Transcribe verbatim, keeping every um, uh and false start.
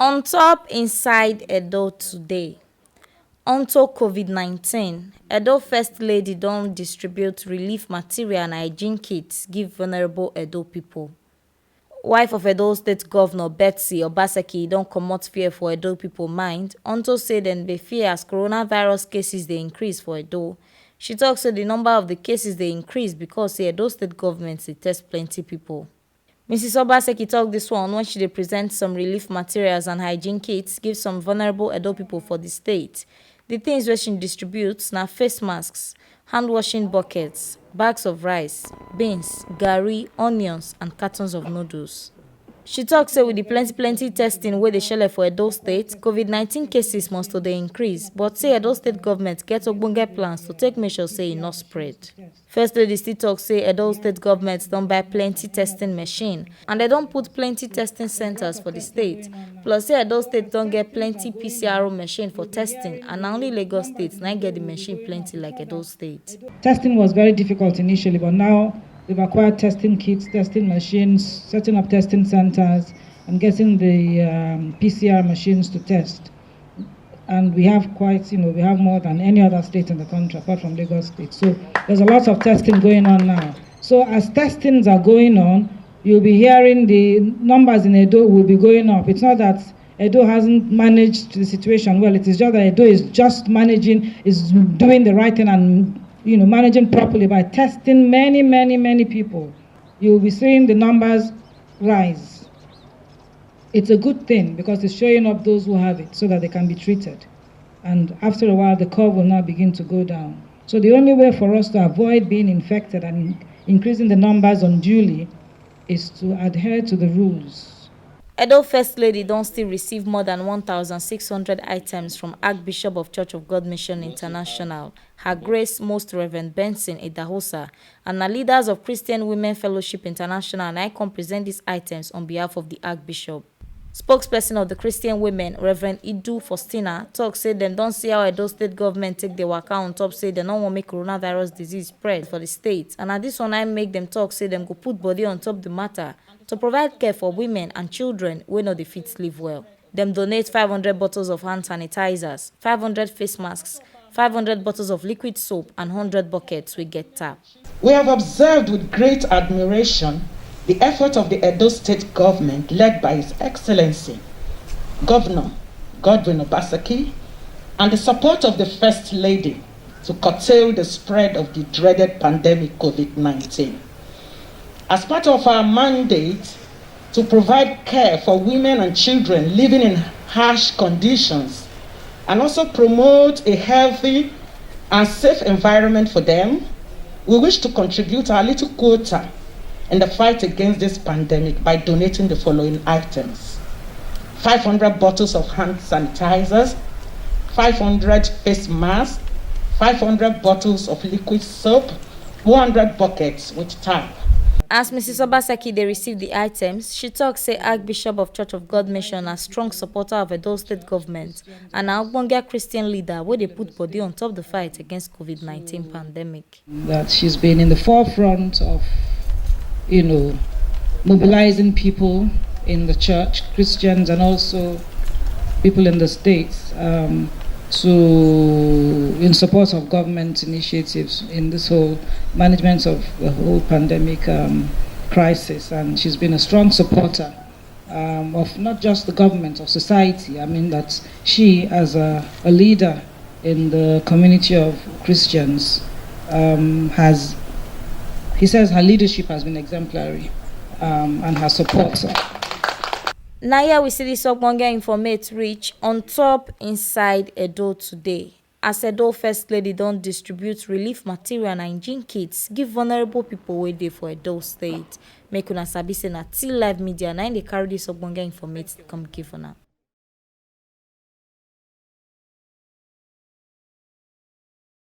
On top inside Edo today. Onto COVID nineteen, Edo First Lady don distribute relief material and hygiene kits give vulnerable Edo people. Wife of Edo State Governor Betsy Obaseki don comot fear for Edo people mind unto say dem dey fear as coronavirus cases dey increase for Edo. She talk say the number of the cases dey increase because say Edo State government dey test plenty people. Mrs Obaseki talk this one when she dey present some relief materials and hygiene kits give some vulnerable Edo people for the state. The things wey she distribute na face masks, hand washing buckets, bags of rice, beans, garri, onions and cartons of noodles. She talk say with the plenty plenty testing wey dey shele for Edo State, COVID nineteen cases must to dey increase, but say Edo State government get ogbonge plans to take make sure say e no spread. First Lady still talk say Edo State government don buy plenty testing machine and dem don put plenty testing centers for the state, plus say Edo State don get plenty P C R O machine for testing and na only Lagos State na im get the machine plenty like Edo State. Testing was very difficult initially, but now we've acquired testing kits, testing machines, setting up testing centers, and getting the um, P C R machines to test. And we have quite, you know, we have more than any other state in the country apart from Lagos State. So there's a lot of testing going on now. So as testings are going on, you'll be hearing the numbers in Edo will be going up. It's not that Edo hasn't managed the situation well. It is just that Edo is just managing, is doing the right thing and, you know, managing properly by testing many, many, many people. You'll be seeing the numbers rise. It's a good thing because it's showing up those who have it so that they can be treated. And after a while, the curve will now begin to go down. So the only way for us to avoid being infected and increasing the numbers unduly is to adhere to the rules. Edo First Lady don still receive more than one thousand six hundred items from Archbishop of Church of God Mission International, Her Grace Most Reverend Benson Idahosa, and na leaders of Christian Women Fellowship International na come present these items on behalf of the Archbishop. Spokesperson of the Christian Women, Reverend Idu Faustina, talk say dem don see how Edo State government take dey waka on top say dem no wan make coronavirus disease spread for the state, and na this one na make dem talk say dem go put body on top the matter to provide care for women and children wey no dey fit sleep well. Dem donate five hundred bottles of hand sanitizers, five hundred face masks, five hundred bottles of liquid soap, and hundred buckets wey get tap. We have observed with great admiration the effort of the Edo State government led by His Excellency Governor Godwin Obaseki and the support of the First Lady to curtail the spread of the dreaded pandemic COVID nineteen. As part of our mandate to provide care for women and children living in harsh conditions and also promote a healthy and safe environment for them, we wish to contribute our little quota in the fight against this pandemic by donating the following items: five hundred bottles of hand sanitizers, five hundred face masks, five hundred bottles of liquid soap, one hundred buckets with tap. As Mrs Obaseki dey receive the items, she talk say Archbishop of Church of God Mission na strong supporter of Edo State government and na ogbonge Christian leader wey dey put body on top the fight against COVID nineteen pandemic. That she's been in the forefront of, you know, mobilizing people in the church, Christians and also people in the states, um, to, in support of government initiatives in this whole management of the whole pandemic, um, crisis. And she's been a strong supporter, um, of not just the government, of society. I mean that she, as a, a leader in the community of Christians, um, has, he says her leadership has been exemplary, um, and her support. Na here we see this ogbonge informate reach on top inside Edo today. As Edo First Lady don distribute relief material and hygiene kits give vulnerable people wey dey for Edo State. Make una sabi say na T Live Media na im dey carry this ogbonge informate come give una.